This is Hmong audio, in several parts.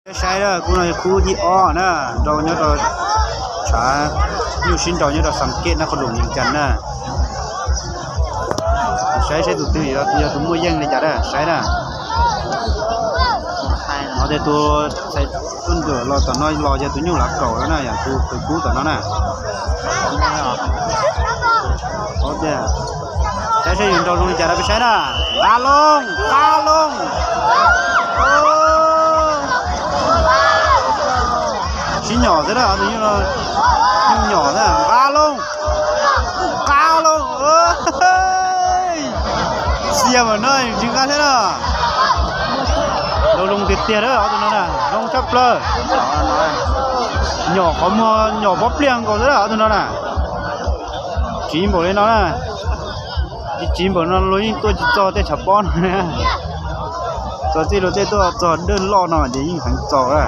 Saib na, khub no yog khub thib ob na, nrau nyob rau tshav nyuj sib nrau nyob rau Xam Kej na, qhov lum Vias Cas na. Saib saib tus twg yog tus muaj yeej li cas na, saib na. Hnov tias tus txhais tuaj ntawm los tom no los yog tus nyuj lav kaum no na, yog tus khwv kub tom no na. Saib saib yuav nrau zoo li cas na, peb saib na. Nqa loo, nqa loo. Sib nyom xwb na, tus nyuj no nyuj nyom na, nqa loo, nqa loo. Xiab mas no tsis nqa thiab na. Nrau zoo tiag tiag na ob tug no na, zoo tshaj plaws. Nyom qhov muag nyom pob pliaj nkaus xwb na ob tug no na. Tsiv npaum li no na, tsiv npaum no luag yeej tuaj tsis txog tej tshav pob no. Txog txij luag tej tuaj txog dawj loj no ces yeej heev txaus na.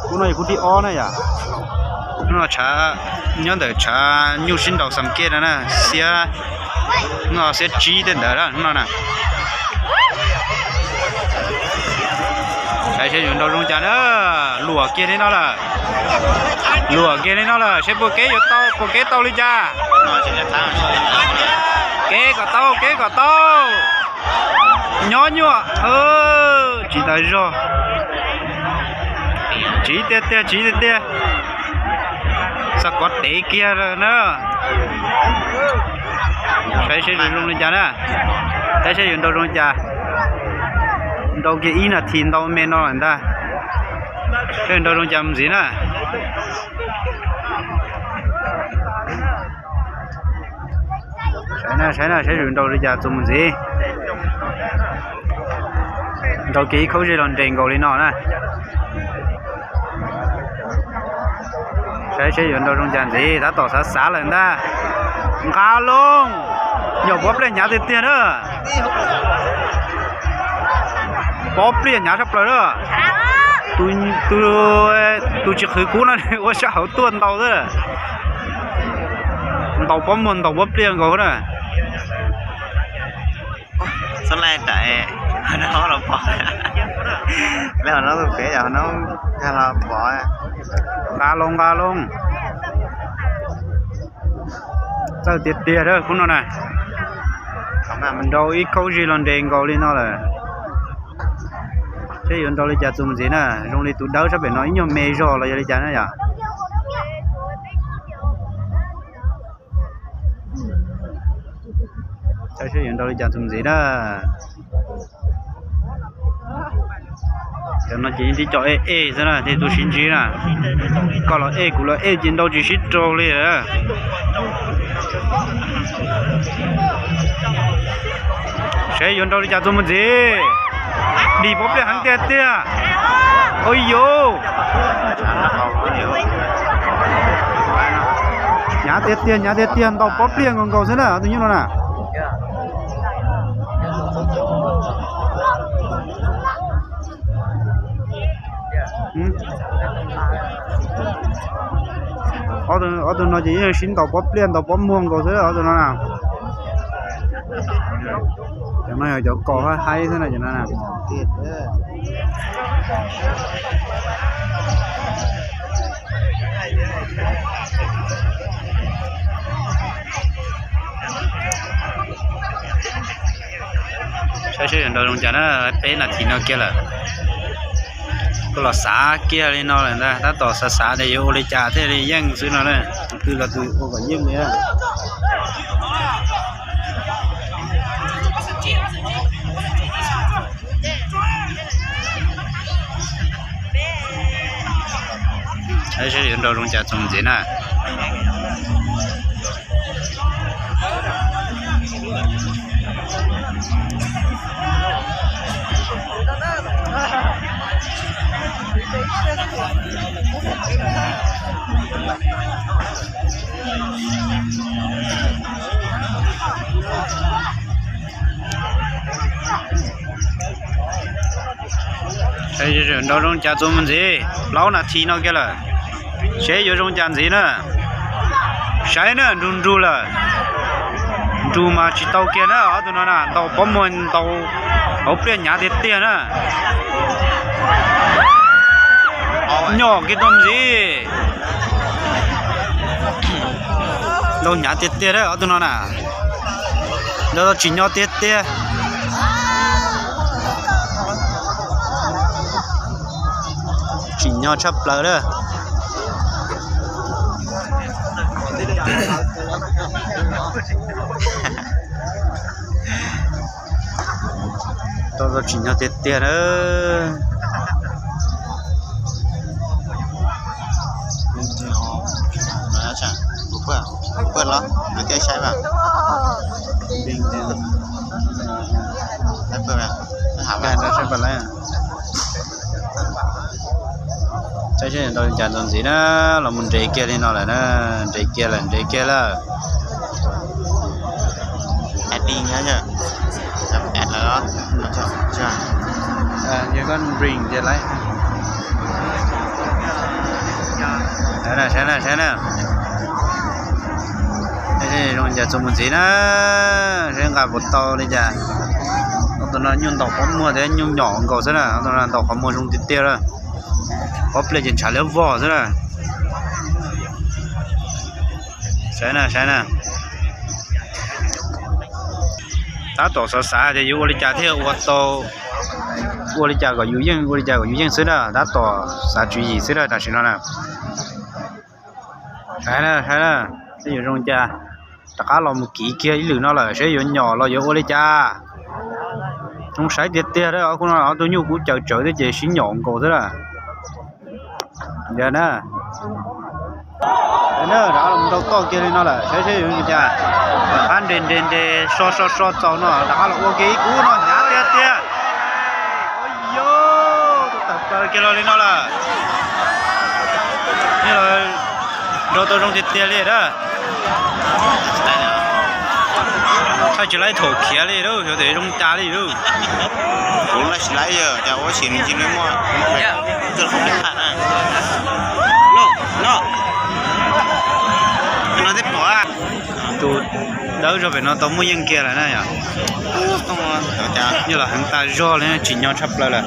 Khub no yog khub thib ob na yom. Hnub no tshav, nyob ntawm tshav nyuj sib nrau Xam Kej no na, xiab, hnub no xiab tsib tej ntawd na hnub no na. Saib seb yuav nrau zoo cas na. Luam kiag li no lawm. Luam kiag li no lawm, seb puas kev yuav tau, puas kev tau li cas. Kev kom tau, kev kom tau. Nyob nyuaj, tsiv tas zog. Tsiv tiag tiag, tsiv tiag tiag. Xav kov tev kiag na. Saib seb yuav zoo li cas na. Saib seb yuav nrau zoo li cas. Nrau kiag ib nas this ntau me no lawm ntag. Seb nrau zoo cas mus ntxiv na. Saib na, saib na, saib yuav nrau li cas txuas mus ntxiv. Nrau kiag ib khaub zej los nres nkaus li no na. Saib seb yuav nrau zoo cas ntxiv, tab tom xav xav lawm ntag. Nqa loo, nyom pob pliaj hnyav tiag tiag na. Pob pliaj hnyav tshaj plaws na. Tus tsis qhwv kub no ua sab hauv tuaj ntau xwb. Ntaus pob muag ntaus pob pliaj nkaus na. Xub laij tam, no los pom, lawv ho no tus pem yog no nkag los pom. Nqa loo, nqa loo. Txawj tiag tiag khub no na. Nrau ib khaub zig los nres nkaus li no lawm. Seb yuav nrau li cas txuas mus ntxiv na, zoo li tus dawb sab pem no ib nyuag me zog los yog li cas na yom. Saib seb yuav nrau li cas txuas mus ntxiv na. Cov no ces yeej tib co ej ej xwb na, tej tug sib ntsib na. Koj los ej kuv los ej ces nrau tsis sib raug li lawm. Seb yuav nrau li cas txuas mus ntxiv. Dim pob pliaj heev tiag tiag. Ua yuv, hnyav tiag tiag, hnyav tiag tiag, ntaus pob pliaj nkaus nkaus xwb na ob tug nyuj no na. Ob tug no ces yeej sib ntaus pob pliaj ntaus pob muag nkaus xwb ob tug no na. Cov no yog cov kos haib haib xwb na cov no na. Saib seb yuav nrau zoo cas na, peb nas this no kiag lawm. Kuj los xav kiag li no lawm ntag, tab tom xav xav tias yuav ua li cas thiaj li yeej xwb no na. Tus twg los tus ua kom yeej li. Saib seb yuav nrau zoo cas txuas mus ntxiv na. Nrau zoo cas txuas mus ntxiv, plaub nas this no kiag lawm. Seb yuav zoo cas ntxiv na. Saib na, nrug nrug lawm. Nrug mas tsis tau kiag na, ob tug no na ntaus pob muag ntaus hauv pliaj hnyav tiag tiag na. Nyob kiag tau ntxiv. Ntau hnyav tiag tiag ob tug no na. Ntau tau tsim nyog tiag tiag. Tsim nyog tshaj plaws lawm. Tau tau tsim nyog tiag tiag na. Peb los, peb saib mas. Saib peb, saib peb lawm. Saib seb ntau cas ntau ntxiv na, los mus nres kiag li no lawm na, nres kiag lawm, nres kiag lawm. Yog koj nres ces lawm. Saib na, saib na, saib na. Zoo cas txuas mus ntxiv na, saib nqa puas tau li cas. Ob tug no nyuj ntaus qhov muag thiab nyuj nyom nkaus xwb na, ob tug no ntaus qhov muag zoo tiag tiag lawm. Pob pliaj ces ntshav liab vog xwb na. Saib na, saib na. Tab tom xav xav tias yuav ua li cas thiaj ua tau, ua li cas kom yus yeej, ua li cas kom yus yeej xwb na, tab tom xav tswv yim xwb na tam sim no na. Saib na, saib na, seb yuav zoo cas. Rov qab los mus kiv kiag ib lwm no lawm seb yuav nyom los yuav ua li cas. Zoo saib tiag tiag, ob tug no ob tug nyuj kuv caws tsawv thiab ces sib nyom nkaus xwb lawm. Yog na, rov qab los mus nrau toj kiag li no lawm saib seb yuav ua li cas. Rov qab nres nres nres so so so txaus no rov qab los ua kiag ib kub no hnyav tiag tiag. Yog, tawm plaws kiag los li no lawm. Nrau tau zoo tiag tiag li na. Tsis laib thaum khiav li lauj, xyov tes zoo cas li lauj. Kuv laib tsis laib yog cas ua tsis nws cia li muaj. No, no, no tej pom tus dawb zog pem no tau muaj yeej kiag lawm na yom. Yog los heev tas zog li, tsim nyog tshaj plaws lawm.